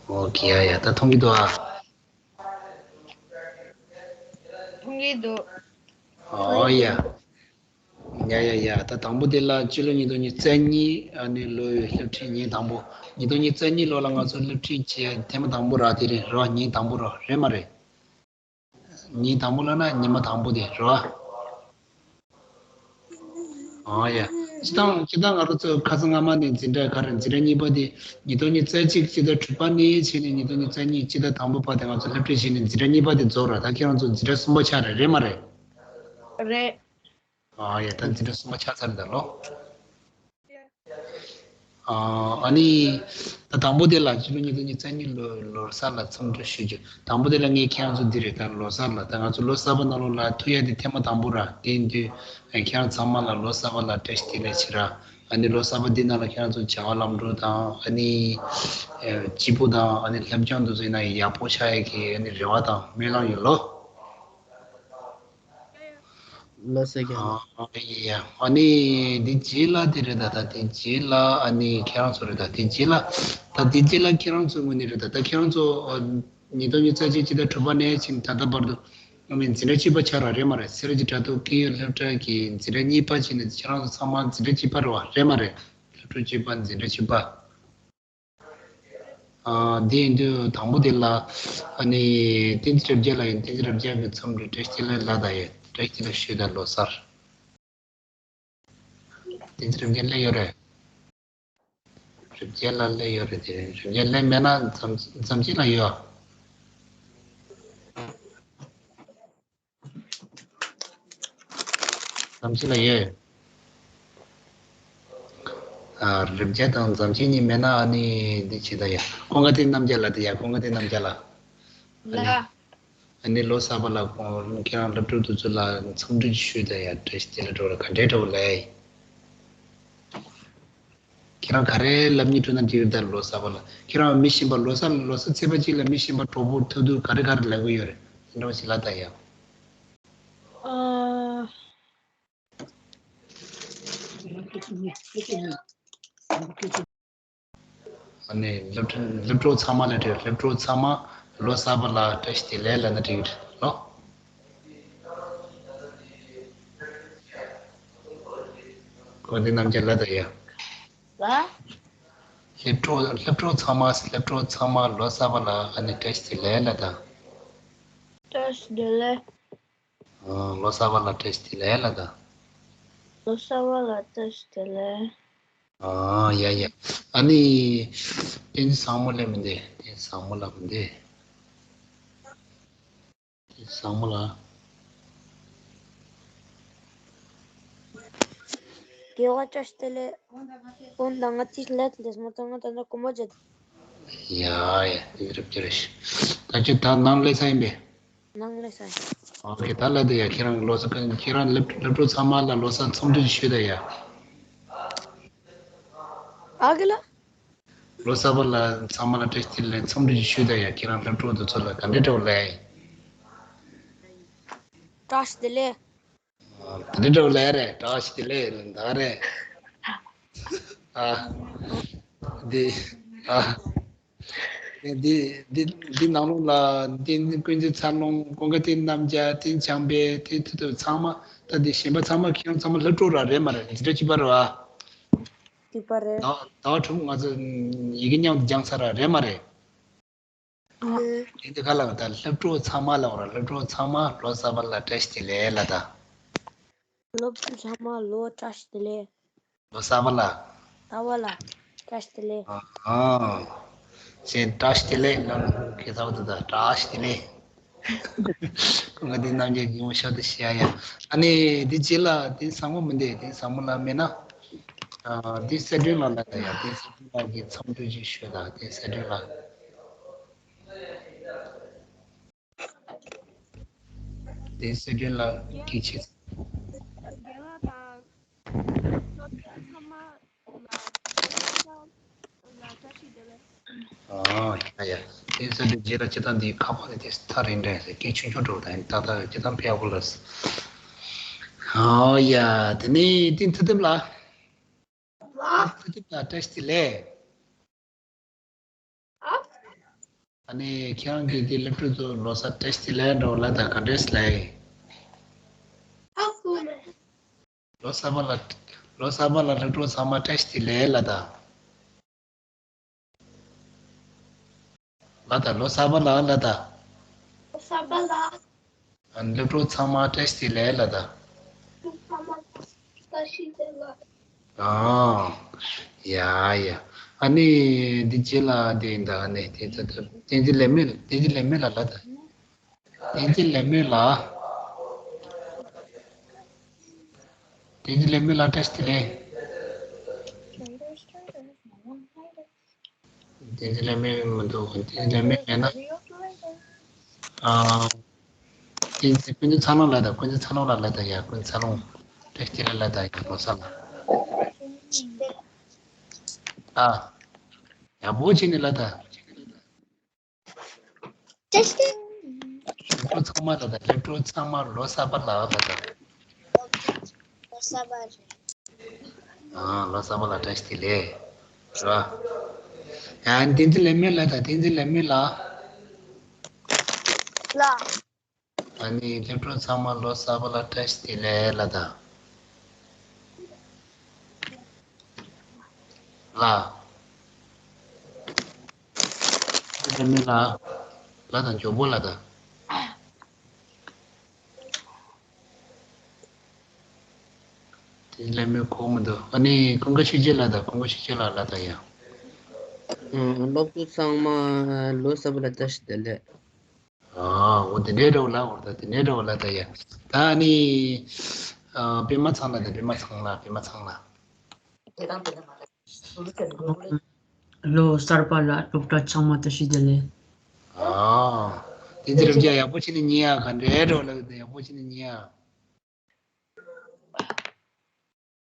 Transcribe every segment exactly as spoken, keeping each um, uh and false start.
ཨོ་ཁེ། ཡ་ཡ། ད་མཐོང་གི་འདུག་ཨ། མཐོང་གི་འདུག་ཨོ་ཡ། ཡ་ཡ་ཡ། ད་དང་པོ་དེ་ལ་སྤྱི་ལོ་ཉིས་སྟོང་ཉི་ཤུ་རྩ་གཉིས། ཨ་ནི་ལོའི་སློབ་ཁྲིད་ཉིན་དང་པོ། ཉིས་སྟོང་ཉི་ཤུ་རྩ་གཉིས་ལོ་ལ་ང་ཚོ་སློབ་ཁྲིད་བྱས་ཐེངས་མ་དང་པོ་ར། དེ་རེད་རོ། ཉིན་དང་པོ་རོ། རེད་མ་རེད། ཉིན་དང་པོ་ལབ་ན་ཉི་མ་དང་པོ་དེ་རེད་བ། ཨོ་ཡ། སྤྱིར་བཏང་སྤྱིར་བཏང་ང་རང་ཚོ་ཁ་སང་སྔ་མ་ནས་འཛིན་གྲྭ་ག་རེ། འཛིན་གྲྭ་གཉིས་པ་དེ་ཉིས་སྟོང་ཉི་ཤུ་རྩ་གཅིག་སྤྱི་ཟླ་དྲུག་པ་ནས་བྱས་ནས་ཉིས་སྟོང་ཉི་ཤུ་རྩ་གཉིས་སྤྱི་ཟླ་དང་པོ་བར་དེ་ང་ཚོ་སློབ་ཁྲིད་བྱས་ནས་འཛིན་གྲྭ་གཉིས་པ་དེ་རྫོགས་ར། ད་ཁྱེད་རང་ཚོ་འཛིན་གྲྭ་གསུམ་པ་ཆགས་རེད། རེད་མ་རེད། རེད། ཨ་ཡ། ད་འཛིན་གྲྭ་གསུམ་པ་ཆགས་ཚར་འདུག་ལོ། ཨ་ནི་ད་དང་པོ་དེ་ལ་སྤྱི་ལོ་ཉིས་སྟོང་ཉི་ཤུ་རྩ་གཉིས་ལོ་ལོ་གསར་ལ་འཚམས་འདྲི་ཞུ་རྒྱུ། དང་པོ་དེ་ལ་ངས་ཁྱེད་རང་ཚོ་འདི་རེད། ད་ལོ་གསར་ལ། ད་ང་ཚོ་ལོ་གསར་པ་ནང་ལོགས་ལ་ཐུག་ཡ་དེ་ཐེངས་མ་དང་པོ་ར། དེ་ཡིན་དུས་ཁྱེད་རང་ཚང་མ་ལ་ལོ་གསར་པ་ལ་བཀྲ་ཤིས་བདེ་ལེགས་ཞུ་ར། ཨ་ནི་ལོ་གསར་པ་འདི་ནང་ལ་ཁྱེད་རང་ཚོ་བྱ་བ་ལམ་འགྲོ་དང་། ཨ་ནི་སྐྱིད་པོ་དང་། ཨ་ནི་སློབ་སྦྱོང་དེ་ཚོ་ཡིན་ན་ཡག་པོ་ཆགས་ཡ་གི་ཨ་ནི་རེ་བ་དང་སྨོན་ལམ་ཡོད་ལོ། ལགས་སོ་རྒན་ལགས། ཨ་ཡ། ཨ་ནི་འདི་རྗེས་ལ་དེ་རེད། ད་ད་དེ་རྗེས་ལ་ཨ་ནི་ཁྱེད་རང་ཚོ་རེད། ད་དེ་རྗེས་ལ་ད་དེ་རྗེས་ལ་ཁྱེད་རང་ཚོ་ངོས་ནས་རེད། ད་ད་ཁྱེད་རང་ཚོ་ཨ་ཉིས་སྟོང་ཉི་ཤུ་རྩ་གཅིག་སྤྱི་ཟླ་དྲུག་པ་ནས་ཕྱིན་ད་ལྟ་བར་དུ་ཨ་ནི་འཛིན་གྲྭ་གཅིག་པ་ཆགས་ར། རེད་མ་རེད། སེ་ར་བྱེས་དྲ་ཐོག་དཀྱིལ་ཡུལ་སློབ་གྲྭ་གི་འཛིན་གྲྭ་གཉིས་པ་བྱས་ནས་ཁྱེད་རང་ཚོ་ཚང་མ་འཛིན་གྲྭ་གཅིག་པ་རེད་བ། རེད་མ་རེད། སློབ་ཕྲུག་གཅིག་པ། འཛིན་གྲྭ་གཅིག་པ། ཨ་འདི་ཡིན་དུས་དང་པོ་དེ་ལ་ཨ་ནི་བསྟན་འཛིན་རབ་རྒྱས་ལགས་ཡིན། བསྟན་འཛིན་རབ་རྒྱས་ཀྱི་འཚམས་འདྲི་བཀྲ་ཤིས་བདེ་ལེགས་ལབ་དང་། ཡ་བཀྲ་ཤིས་བདེ་ལེགས་ཞུ་དང་། ལོ་གསར། བསྟན་འཛིན་རབ་རྒྱས་སླེབས་ཡོད་རེད། རབ་རྒྱས་ལགས་སླེབས་ཡོད་རེད། དེ་རིང་རབ་རྒྱས་སླེབས་མེད་ན་འཛམ་འཛམ་གཅིག་ལགས་ཡོད། འཛམ་གཅིག་ལགས་ཡོད། ཨ་རབ་རྒྱས་དང་འཛམ་གཅིག་གཉིས་མེད་ན་ཨ་ནི་འདི་བྱེད་ད་ཡ། ཀུན་དགའ་བསྟན་རྣམ་རྒྱལ་ལགས། དེ་ཡ་ཀུན་དགའ་བསྟན་རྣམ་རྒྱལ་ལགས། ཨ་ནི་ལགས། ཨ་ནི་ལོ་གསར་པ་ལ་ཁོང་ཁྱེད་རང་སློབ་ཕྲུག་དེ་ཚོ་ལ་འཚམས་འདྲི་ཞུས་ད་ཡ། བཀྲ་ཤིས་བདེ་ལེགས་འགྲོ་ར། ག་འདྲས་འགྲོ་ལེ། ཁྱེད་རང་ག་རེ་ལབ་སྙིང་བྲོ་ན་འགྲིག་རེད། ད་ལོ་གསར་པ་ལ་ཁྱེད་རང་མི་གཞན་པ་ལོ་གསར་ལོ་གསར་ཚེས་པ་གཅིག་ལ་མི་གཞན་པ་གྲོགས་པོ་ཐུག་དུས་ག་རེ་ག་རེ་ལབ་གི་ཡོད་རེད། དེ་འདྲ་བ་ཞིག་ལབ་ད་ཡ། ཨ། ཨ་ནི་སློབ་ཕྲུག་སློབ་གྲོགས་ཚང་མ་ལ་འགྲིག་སློབ་གྲོགས་ཚང་མ་ལོ་གསར་པ་ལ་བཀྲ་ཤིས་བདེ་ལེགས་ལབ་ན་འགྲིག་གི་རེད་ལོ། ཀུན་དགའ་བསྟན་རྣམ་རྒྱལ་ལགས་དང་ཡ། ལ། སློབ་གྲོགས་སློབ་གྲོགས་ཚང་མ་སློབ་གྲོགས་ཚང་མ་ལོ་གསར་པ་ལ་ཨ་ནི་བཀྲ་ཤིས་བདེ་ལེགས་ལབ་དང་། བཀྲ་ཤིས་བདེ་ལེགས། ཨ་ལོ་གསར་པ་ལ་བཀྲ་ཤིས་བདེ་ལེགས་ལབ་དང་། ལོ་གསར་པ་ལ་བཀྲ་ཤིས་བདེ་ལེགས། ཨ་ཡ་ཡ། ཨ་ནི་བསྟན་འཛིན་བཟང་མོ་སླེབས་མི་འདུག་བསྟན་འཛིན་བཟང་མོ་སླེབས་མི་འདུག་བསྟན་འཛིན་བཟང་མོ་ལགས། རྒྱལ་བ་བཀྲ་ཤིས་བདེ་ལེགས། འོན་ཏང་ང་ཅིག་ལས་ལས་མ་ཏང་ང་ད་ན་ཀོ་མོ་ཇད། ཡ་ཡ། དེ་རབ་ཅི་རེད། ད་ཁྱོད་ད་ནང་སླེབས་ས་ཡིན་པས། ནང་ལས་ས། ཨོ་ཁེ། ད་ལ་དེ་ཡ། ཁྱེད་རང་ལོ་གསར་ཁྱེད་རང་སློབ་སློབ་ཕྲུག་ཚང་མ་ལ་ལོ་གསར་འཚམས་འདྲི་ཞུས་ད་ཡ། ཨ་གི་ལ། ལོ་གསར་པ་ལ་ཚང་མ་ལ་བཀྲ་ཤིས་བདེ་ལེགས་འཚམས་འདྲི་ཞུས་ད་ཡ། ཁྱེད་རང་སློབ་ཕྲུག་དེ་ཚོ་ལ་ག་འདྲ་འདྲ་བོ་ལབ་ཡ། བཀྲ་ཤིས་བདེ་ལེགས། ཨ་དེ་འདྲ་འདྲ་བོ་ལབ་ཡ་རེད། བཀྲ་ཤིས་བདེ་ལེགས་ད་རེད། ཨ་དེ་ཨ། འདི་འདི་འདི་ནང་ལོགས་ལ་འདི་ཀུན་གཟིགས་འཚར་ལོངས། ཀུན་དགའ་བསྟན་རྣམ་རྒྱལ། བསྟན་བྱམས་པའི་དེ་ཐུ་ཐུ་ཚང་མ། ད་འདི་གཞན་པ་ཚང་མ་ཁྱེད་རང་ཚང་མ་སློབ་ཕྲུག་ར་རེད་མ་རེད། འཛིན་གྲྭ་གཅིག་པ་རེད་བ། གཅིག་པ་རེད། ཟླ་ཟླ་བ་དྲུག་ང་ཚོ་ཡི་གེ་མཉམ་དུ་སྦྱངས་ཚར་ར་རེད་མ་རེད། ཨ། དེ་འདི་ག་ལ་ད་སློབ་ཕྲུག་ཚང་མ་ལ་བ་ར། སློབ་ཕྲུག་ཚང་མ་ལོ་གསར་པ་ལ་བཀྲ་ཤིས་བདེ་ལེགས་ལ་ད། སློབ་ཕྲུག་ཚང་མ་ལོ་བཀྲ་ཤིས་བདེ་ལེགས། ལོ་གསར་པ་ལ། གསར་པ་ལ་བཀྲ་ཤིས་བདེ་ལེགས། ཨ་ཨ། ཅེས་བཀྲ་ཤིས་བདེ་ལེགས་ལ་ཁྱེད་ཚོ་ད་བཀྲ་ཤིས་བདེ་ལེགས། ཀུན་དགའ་བསྟན་རྣམ་རྒྱལ་གྱི་ངོ་ཤོག་དེ་བཤད་ཡ། ཨ་ནི་འདི་རྗེས་ལ་བསྟན་བཟང་མོ་མི་འདུག་བསྟན་བཟང་མོ་ལགས་མེད་ན། ཨ་བསྟན་གསལ་སྒྲོན་ལགས་ལ་ད་ཡ། བསྟན་གསལ་སྒྲོན་ལགས་ཀྱི་འཚམས་འདྲི་ཅིག་ཞུས་དང་། བསྟན་གསལ་སྒྲོན་ལགས། བསྟན་གསལ་སྒྲོན་ལགས་ཀྱིས་ཆེད། རྒན་ལགས་དང་། སློབ་གྲྭ་ཚང་མ་ལ་ལ་བཀྲ་ཤིས་བདེ་ལེགས། ཨ་ཡ་ཡ། བསྟན་གསལ་སྒྲོན་རྗེས་ལ་སྤྱིར་བཏང་འདི་ཁ་པར་དེ་ཐག་རིང་འདྲ་ཟེར། སྐད་ཆུང་ཆུང་འགྲོ་དང་ཏག་ཏག་སྤྱིར་བཏང་ཕེབས་ཡག་པོ་ལ། ཨ་ཡ། དེ་ནས་བསྟན་ཐུབ་བསྟན་ལགས། ཨ། བསྟན་ཐུབ་བསྟན་ལགས་བཀྲ་ཤིས་བདེ་ལེགས། ཨ། ཨ་ནི་ཁྱེད་རང་གིས་དེ་སློབ་ཕྲུག་ཚོ་ལོ་གསར་བཀྲ་ཤིས་བདེ་ལེགས་འདྲ་བོ་ལབ་དང་ག་འདྲས་ལབ་ཡིན། ལོ་གསར་པ་ལ་ལོ་གསར་པ་ལ་སློབ་ཕྲུག་ཚང་མ་བཀྲ་ཤིས་བདེ་ལེགས་ལབ་དང་། ལབ་དང་། ལོ་གསར་པ་ལ་ལབ་དང་། ལོ་གསར་པ་ལ། ཨ། སློབ་ཕྲུག་ཚང་མ་བཀྲ་ཤིས་བདེ་ལེགས་ལབ་དང་། ཚང་མ་བཀྲ་ཤིས་བདེ་ལེགས། ཨ། ཡ་ཡ། ཨ་ནི་འདི་རྗེས་ལ་དེ་ཡིན་ད། ཨ་ནི་དེ་ཚ་ཐབ་བསྟན་འཛིན་ལེགས་སྨོན། བསྟན་འཛིན་ལེགས་སྨོན་ལ་ལབ་དང་། བསྟན་འཛིན་ལེགས་སྨོན་ལ། བསྟན་འཛིན་ལེགས་སྨོན་ལ་བཀྲ་ཤིས་བདེ་ལེགས། བསྟན་འཛིན་ལེགས་སྨོན་མི་འདུག་བསྟན་འཛིན་ལེགས་སྨོན་མེད་ན། ཨ། བསྟན་འཛིན། ཀུན་མཁྱེན་ཚ་ལོང་ལ་ལབ་དང་། ཀུན་མཁྱེན་ཚ་ལོང་ལ་ལབ་དང་། ཡ། ཀུན་མཁྱེན་ཚ་ལོང་བཀྲ་ཤིས་བདེ་ལེགས་ལབ་དང་། ཡ། ལོ་གསར་ལ། ཨ། ཡག་པོ་བྱས་ནས་ལབ་དང་། སློབ་ཕྲུག་ཚང་མ་ལ་དང་། སློབ་ཕྲུག་ཚང་མ་ལོ་གསར་པ་ལ་ལབ་དང་། ལོ་གསར་པ་རེད། ཨ། ལོ་གསར་པ་ལ་བཀྲ་ཤིས་བདེ་ལེགས། རེད་པ། ཡ། བསྟན་འཛིན་ལེགས་སྨོན་ལ་དང་། བསྟན་འཛིན་ལེགས་སྨོན་ལ། ལ། ཨ་ནི་སློབ་ཕྲུག་ཚང་མ་ལོ་གསར་པ་ལ་བཀྲ་ཤིས་བདེ་ལེགས་ལབ་དང་། ལ། ལེགས་སྨོན་ལ། ལབ་དང་། མགྱོགས་པོ་ལབ་དང་། དེ་ལེགས་སྨོན་གོ་མི་འདུག་ཨ་ནི་ཀུན་དགའ་ཆོས་རྒྱལ་ལ་དང་། ཀུན་དགའ་ཆོས་རྒྱལ་ལ་ལབ་དང་། ཡ། ཨ། སློབ་ཕྲུག་ཚང་མ་ལོ་གསར་པ་ལ་བཀྲ་ཤིས་བདེ་ལེགས། ཨ། འོ་དེ་འདྲའི་འདྲ་བོ་ལབ། འོ་ད་དེ་འདྲའི་འདྲ་བོ་ལབ་དང་། ཡ། ད་ཨ་ནི། ཨ། པད་མ་ཚང་ལ་དང་། པད་མ་ཚང་ལ། པད་མ་ཚང་ལ། ལོ་གསར་པ་ལ་སློབ་གྲྭ་ཚང་མ་བཀྲ་ཤིས་བདེ་ལེགས། ཨ། བསྟན་འཛིན་རབ་རྒྱས། ཡག་པོ་བྱས་ནས་ཉན་ཡ། ག་འདྲའི་འདྲ་བོ་ལབ་དང་། ཡག་པོ་བྱས་ནས་ཉན་ཡ།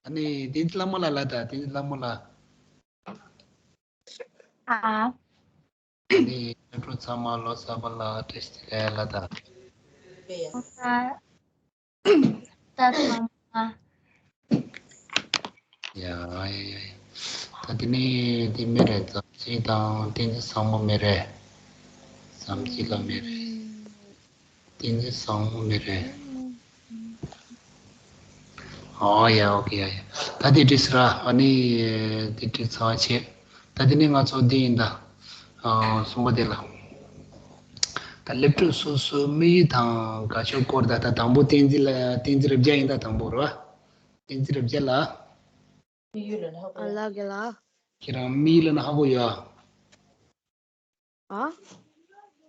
ཨ་ནི་བསྟན་འཛིན་ལྷ་མོ་ལ་ལབ་དང་། བསྟན་འཛིན་ལྷ་མོ་ལ། ཨ། ཨ་ནི་སློབ་ཕྲུག་ཚང་མ་ལོ་གསར་པ་ལ་བཀྲ་ཤིས་བདེ་ལེགས་ལབ་དང་། ལོ་གསར། ད་ཚང་མ། ཡ་ཡ་ཡ་ཡ། ད་དེ་ནས་དེ་མི་རེད། བྱམས་སྐྱིད་དང་བསྟན་འཛིན་བཟང་མོ་མི་རེད། བྱམས་སྐྱིད་ལགས་མི་རེད། བསྟན་འཛིན་བཟང་མོ་མི་རེད། ཨོ་ཡ། ཨོ་ཁེ། ཡ་ཡ། ད་དེ་འགྲིག་སོང་ར། ཨ་ནི་དེ་འགྲིག་ཚར་བ་བྱས། ད་དེ་ནས་ང་ཚོ་འདི་ཡིན་ད། ཨ། གསུམ་པ་དེ་ལ། ད་སློབ་ཕྲུག་སོ་སོའི་དམིགས་ཡུལ་དང་དགའ་ཕྱོགས་སྐོར། ད་ད་དང་པོ་བསྟན་འཛིན་ལ། བསྟན་འཛིན་རབ་རྒྱས་ཡིན་ད། དང་པོ་རེད་པ། བསྟན་འཛིན་རབ་རྒྱས་ལགས། ཨ། ལགས་ཀྱི་ལགས། ཁྱེད་རང་དམིགས་ཡུལ་ལབ་ན་ཧ་གོ་ཡོད་ཨ། ཨ།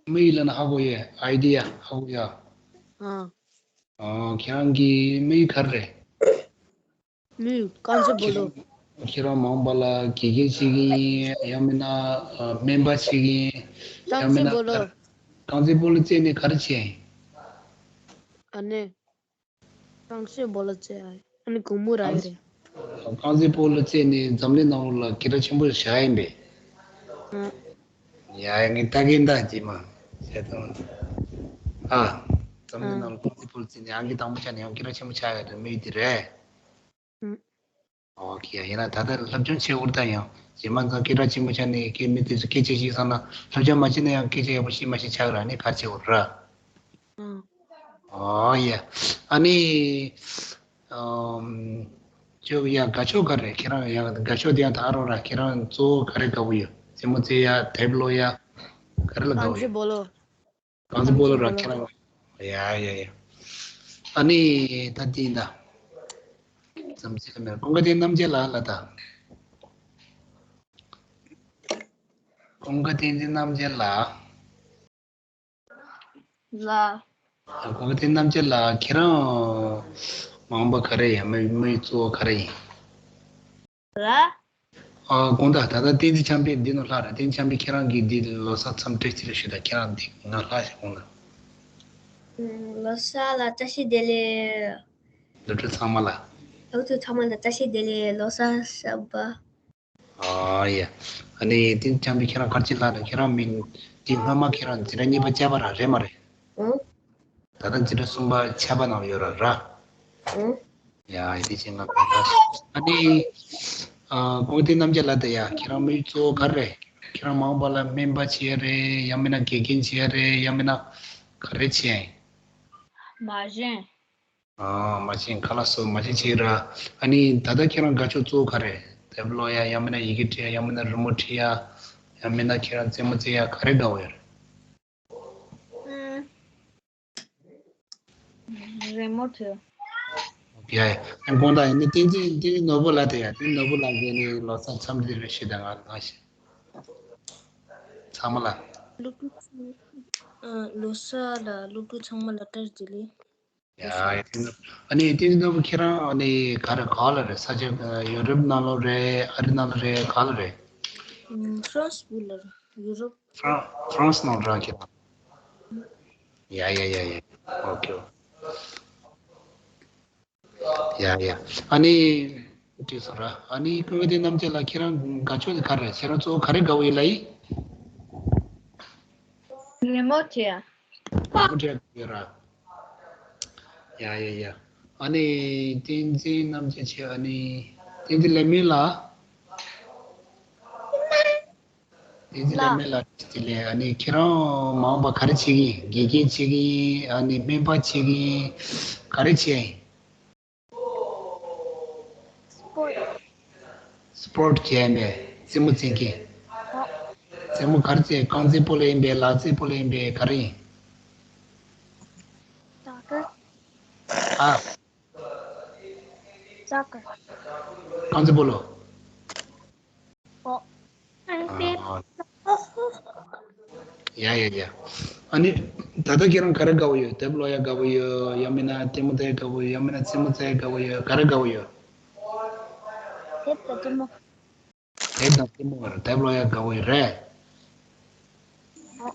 དམིགས་ཡུལ་ལབ་ན་ཧ་གོ་ཡོད། ཨའི་ཌི་ཡ་ཧ་གོ་ཡོད་ཨ། ཨ། ཨ། ཁྱེད་རང་གི་དམིགས་ཡུལ་ག་རེ་རེད། དམིགས་ཡུལ་རྐང་རྩེད་སྤོ་ལོ། ཁྱེད་རང་ཁྱེད་རང་མ་འོངས་པ་ལ་དགེ་རྒན་བྱེད་ཀྱི་ཡིན། ཡང་མིན་ན་ཨ་སྨན་པ་བྱེད་ཀྱི་ཡིན། ཡང་མིན་ན་རྐང་རྩེད་སྤོ་ལོ། ག་རེ། རྐང་རྩེད་སྤོ་ལོ་རྩེས་ནས་ག་རེ་བྱེད་ཡིན། ཨ་ནི། རྐང་རྩེད་སྤོ་ལོ་རྩེ་ཡ། ཨ་ནི་སྒོར་མོ་རག་གི་རེད། རྐང་རྩེད་སྤོ་ལོ་རྩེས་ནས་འཛམ་གླིང་ནང་ལོགས་ལ་སྐད་གྲགས་ཆེན་པོ་བཞག་ཡིན་པས། ཨ། ཡ་ཡ། ངས་ལྟ་གིན་ད་རྗེས་མ་བྱས་ཙང་། ཨ། འཛམ་གླིང་ནང་ལ་རྐང་རྩེད་སྤོ་ལོ་རྩེས་ནས་ཨང་ཀི་དང་པོ་ཆགས་ནས་ཡང་སྐད་གྲགས་ཆེན་པོ་ཆགས་ཡ་དེ་དམིགས་ཡུལ་དེ་རེད། ཨ། ཨོ་ཁེ། ཡིན་ན་ད་ལྟ་སློབ་སྦྱོང་བྱེད་འོར་ད་ཡང་རྗེས་མ་ཚང་སྐད་གྲགས་ཆེན་པོ་ཆགས་ནས་སྐད། མི་དེ་ཚོ་སྐད་ཆ་ཤེས་སོང་ན། སློབ་སྦྱོང་མ་བྱས་ན་ཡང་སྐད་ཆ་ཡག་པོ་ཤེས་མ་ཤེས་ཆགས་ར། ནི་ག་རེ་བྱེད་འོར་ར། ཨ། ཨོ་ཡ། ཨ་ནི། ཨམ། ཅོ་ཡ། དགའ་ཕྱོགས་ག་རེ། ཁྱེད་རང་ཡང་དགའ་ཕྱོགས་དེ་ཡང་ད་རོགས་ར། ཁྱེད་རང་གཙོ་བོ་ག་རེ་དགའ་པོ་ཡོད། རྩེད་མོ་རྩེ་ཡ། དེབ་ཀློག་ཡ། ག་རེ་ལ་དགའ་པོ་ཡོད། རྐང་རྩེད་སྤོ་ལོ། རྐང་རྩེད་སྤོ་ལོ་ར། ཁྱེད་རང་། ཡ་ཡ་ཡ། ཨ་ནི་ད་དེ་ཡིན་ད། བྱམས་སྐྱིད་ལགས་མེད། ཀུན་དགའ་བསྟན་རྣམ་རྒྱལ་ལགས་ལབ་དང་། ཀུན་དགའ་བསྟན་འཛིན་རྣམ་རྒྱལ་ལགས། ལགས། ཀུན་དགའ་བསྟན་རྣམ་རྒྱལ་ལགས། ཁྱེད་རང་མ་འོངས་པ་ག་རེ་ཡིན། དམིགས་དམིགས་ཡུལ་གཙོ་བོ་ག་རེ་ཡིན། ལགས། ཨ། དགོངས་དག་ད་ལྟ་བསྟན་འཛིན་འཆམ་པའི་འདི་ནོ་ལྷག་རེད། བསྟན་འཛིན་འཆམ་པའི། ཁྱེད་རང་གིས་འདི་ལོ་གསར་མཚམས་བཀྲ་ཤིས་བདེ་ལེགས་ཞུ་དང་། ཁྱེད་རང་འདི་ང་ལྷག་ཞིག་དགོངས་དག་ལོ་གསར་ལ་བཀྲ་ཤིས་བདེ་ལེགས། སློབ་ཕྲུག་ཚང་མ་ལ། སློབ་ཕྲུག་ཚང་མ་ལ་བཀྲ་ཤིས་བདེ་ལེགས། ལོ་གསར་བཟང་པོ། ཨ་ཡ། ཨ་ནི་བསྟན་འཛིན་འཆམ་པའི། ཁྱེད་རང་ག་རེ་བྱས་ལབ་ན། ཁྱེད་རང་མིང་འདི་སྔོན་མ་ཁྱེད་རང་འཛིན་གྲྭ་གཉིས་པ་བཅར་བ་རང་རེད་མ་རེད། ཨང་། ད་ལྟ་འཛིན་གྲྭ་གསུམ་པ་ཆད་པ་གནང་ཡོད་ར་ར། ཨང་། ཡ་ཡ། དེ་བྱས་ང་གང་ལྟར། ཨ་ནི། ཨ། ཀུན་དགའ་བསྟན་རྣམ་རྒྱལ་ལགས་ད། ཡ། ཁྱེད་རང་དམིགས་ཡུལ་གཙོ་བོ་ག་རེ་རེད། རང་མ་འོངས་པ་ལ་སྨན་པ་བྱེད་ཡ་རེད། ཡང་མིན་ན་དགེ་རྒན་བྱེད་ཡ་རེད། ཡང་མིན་ན་ག་རེ་བྱེད་ཡ་ཡིན། མ་བྱན། ཨ། མ་བྱན། ཁ་ལག་བཟོ་མ་བྱན་བྱེད་ཀྱི་ར། ཨ་ནི་ད་ལྟ་ཁྱེད་རང་དགའ་ཕྱོགས་གཙོ་བོ་ག་རེ། དེབ་ཀློག་ཡ། ཡང་མིན་ན་ཡི་གེ་འབྲི་ཡ། ཡང་མིན་ན་རི་མོ་འབྲི་ཡ། ཡང་མིན་ན་ཁྱེད་རང་རྩེད་མོ་རྩེ་ཡ། ག་རེ་དགའ་བོ་ཡོད་རེད། ཨུམ། རི་མོ་འབྲི། ཡ་ཡ། ཨ། དགོངས་དག་ཡིན་ན་བསྟན་འཛིན། བསྟན་འཛིན་ནོར་བུ་ལགས་དེ་ཡ། བསྟན་འཛིན་ནོར་བུ་ལགས་ཀྱིས་ནི་ལོ་གསར་འཚམས་འདྲི་རེ་ཞུས་དང་། ང་ལ་ཞེ་ཚང་མ་ལ། སློབ་ཕྲུག་ཚང་། ཨ། ལོ་གསར་ལ་སློབ་ཕྲུག་ཚང་མ་ལ་བཀྲ་ཤིས་བདེ་ལེགས། ཡ་ཡ། ཨ་ནི་བསྟན་འཛིན་ནོར་བུ་ཁྱེད་རང་ཨ་ནི་ག་རེ། ག་ལ་རེད། ས་ཆ་ཡུ་རོབ་ནང་ལོགས་རེད། ཨ་རི་ནང་ལོགས་རེད། ག་ལ་རེད། ཨུམ། ཧྥ་རན་སི་བོད་ལ་རེད། ཡུ་རོབ། ཧྥ་རན་སི་ནང་རེད་ཁྱེད་རང་། ཡ་ཡ་ཡ་ཡ། ཨོ་ཁེ། ཡ་ཡ། ཨ་ནི་དྲིས་སོང་ར། ཨ་ནི་ཀུན་དགའ་བསྟན་རྣམ་རྒྱལ་ལགས། ཁྱེད་རང་དགའ་ཕྱོགས་དེ་ག་རེ། ཁྱེད་རང་གཙོ་བོ་ག་རེ་དགའ་བོ་ཡོད་ལབ་ཡིན། རི་མོ་བྲིས། རི་མོ་བྲིས་དགའ་བོ་ཡོད་ར། ཡ་ཡ་ཡ། ཨ་ནི་བསྟན་འཛིན་རྣམ་རྒྱལ་བྱས། ཨ་ནི་བསྟན་འཛིན་ལེགས་སྨོན་ལགས། བསྟན་འཛིན་ལགས། ལེགས་སྨོན་ལགས། དེ་ལས་ཨ་ནི་ཁྱེད་རང་མ་འོངས་པ་ག་རེ་བྱེད་ཀྱི་ཡིན། དགེ་རྒན་བྱེད་ཀྱི་ཡིན། ཨ་ནི་སྨན་པ་བྱེད་ཀྱི་ཡིན། ག་རེ་བྱེད་ཡིན། སི་པོར་ཊི། སི་པོར་ཊི་བྱེད་ཡིན་པས། རྩེད་མོ་རྩེ་མཁན། ཨོ། རྩེད་མོ་ག་རེ་རྩེ། རྐང་རྩེད་སྤོ་ལོ་ཡིན་པས། ལག་རྩེད་སྤོ་ལོ་ཡིན་པས། ག་རེ་ཡིན། སོ་ཀར། ཨ། སོ་ཀར། རྐང་རྩེད་སྤོ་ལོ། ཨོ། ཨ། ཡ་ཡ་ཡ། ཨ་ནི་ད་ལྟ་ཁྱེད་རང་ག་རེ་དགའ་བོ་ཡོད། དེབ་ཀློག་ཡ་དགའ་བོ་ཡོད། ཡང་མིན་ན་ལྟད་མོ་ལྟ་ཡ་དགའ་བོ་ཡོད། ཡང་མིན་ན་རྩེད་མོ་རྩེ་ཡ་དགའ་བོ་ཡོད། ག་རེ་དགའ་བོ་ཡོད། དེབ་དང་ལྟད་མོ། དེབ་དང་ལྟད་མོ་རེད། དེབ་ཀློག་ཡ་དགའ་བོ་ཡོད་རེད།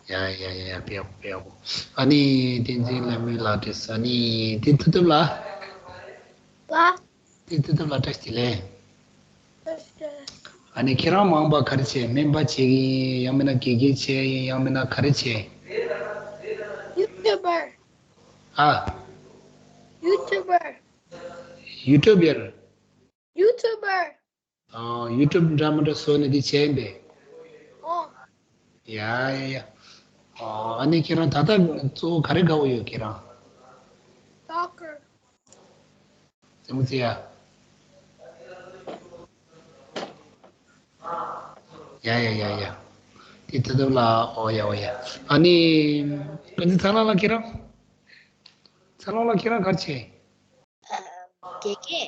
ཡ་ཡ་ཡ་ཡ། དཔེ་ཡག་པོ། དཔེ་ཡག་པོ། ཨ་ནི་བསྟན་འཛིན་ལེགས་སྨོན་ལགས་དྲིས། ཨ་ནི་དེ་མཐུ་སྟོབས་ལགས། ལགས། དེ་མཐུ་སྟོབས་ལགས་བཀྲ་ཤིས་བདེ་ལེགས། བཀྲ་ཤིས་བདེ་ལེགས། ཨ་ནི་ཁྱེད་རང་མ་འོངས་པ་ག་རེ་བྱེད། སྨན་པ་བྱེད་ཀྱི་ཡིན། ཡང་མིན་ན་དགེ་རྒན་བྱེད་ཡིན། ཡང་མིན་ན་ག་རེ་བྱེད། ཡུ་ཊུ་བར། ཨ། ཡུ་ཊུ་བར། ཡུ་ཊུ་བར། ཡུ་ཊུ་བར། ཨ། ཡུ་ཊུབ་འདྲ་མི་འདྲ་བཟོས་ནས་འདི་བྱས་ཡིན་པས། ཨོ། ཡ་ཡ་ཡ། ཨ། ཨ་ནི་ཁྱེད་རང་ད་ལྟ་གཙོ་བོ་ག་རེ་དགའ་བོ་ཡོད་ཁྱེད་རང་། སོ་ཀར། རྩེད་མོ་རྩེ་ཡ། ཡ་ཡ་ཡ་ཡ། དེ་ད་ལྟ་ལ། ཨོ་ཡ་ཨོ་ཡ། ཨ་ནི་དཀར་མཛེས་ཚ་ལགས་ལ་ཁྱེད་རང་། ཚ་ལགས་ལ་ཁྱེད་རང་ག་རེ་བྱེད། དགེ་རྒན།